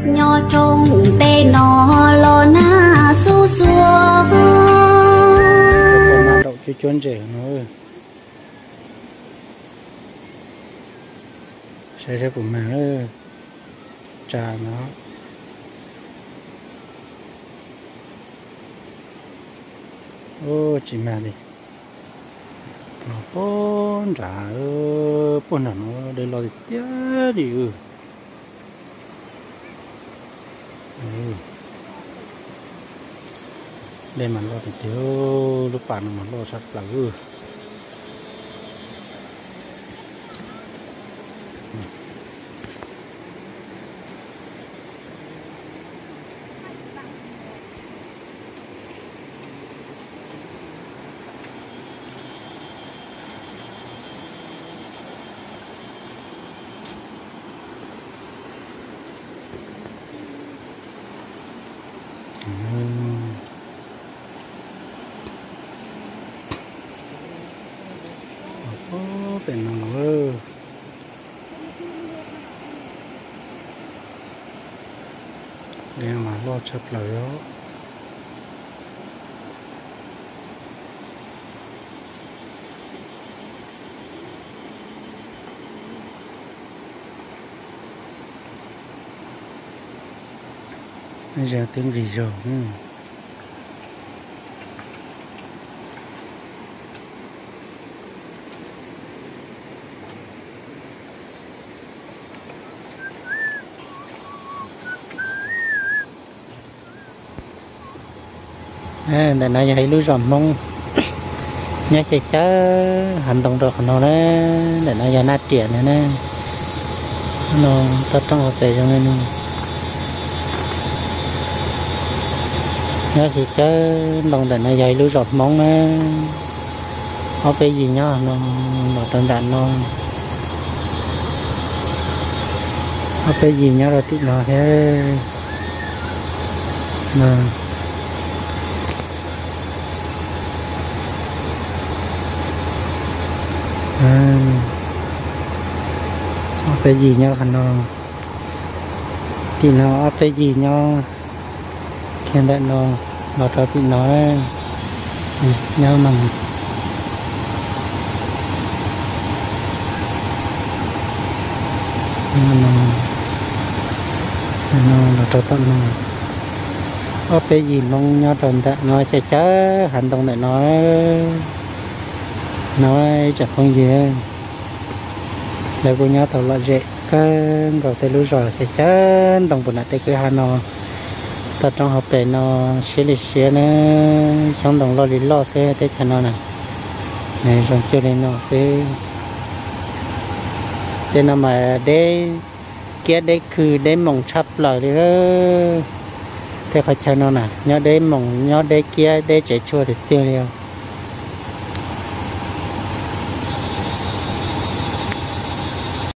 Nyob rau pem no los nag xuab xuab. Daum cuab cuab ntseg no. Saib saib puas mag, tsa no. Tsis mag li. Los puag nrad, puag nram no dej loj tiag tiag li. Dej mas loj tiag tiag, lub pas no mas loj tshaj plaws. Pem no los, dej mas loj tshaj plaws os. Twb nqis zog. Ntawm no yog ib lub zos Hmoob nyob xyaw xyaw hav ntoo rau qhov no na. Ntawm no yog Naj Riam no na. No toj roob hauv pes zoo li no. Nyob xyaw xyaw ntoo ntawm no yog ib lub zos Hmoob na. Ob peb yim nyob no, los rau nram no. Ob peb yim nyob rau tim no thiab. Ob peb yim nyob qhov no. Tim no ob peb yim nyob kiag ntawm no los rau tim no. Nyob mas no, no los rau tom no. Ob peb yim Hmoob nyob rau ntawm no xyaw xyaw hav ntoo ntawm no. No ib tsoom phooj ywg, lawv kuj nyob tau lom zem kawg nkaus tej lub zos xyaw xyaw ntoo puag nram tej kwj ha no. Toj roob hauv pes no siab li siab na, xyoob ntoo loj li loj xwb teb chaws no na. Zoo cuag li no xwb. Tej no mas deb kiab deb khw deb moos tshaj plaws li. Tej qhov chaw no na nyob deb moos nyob deb kiab deb tsev tshuaj tiag tiag li os.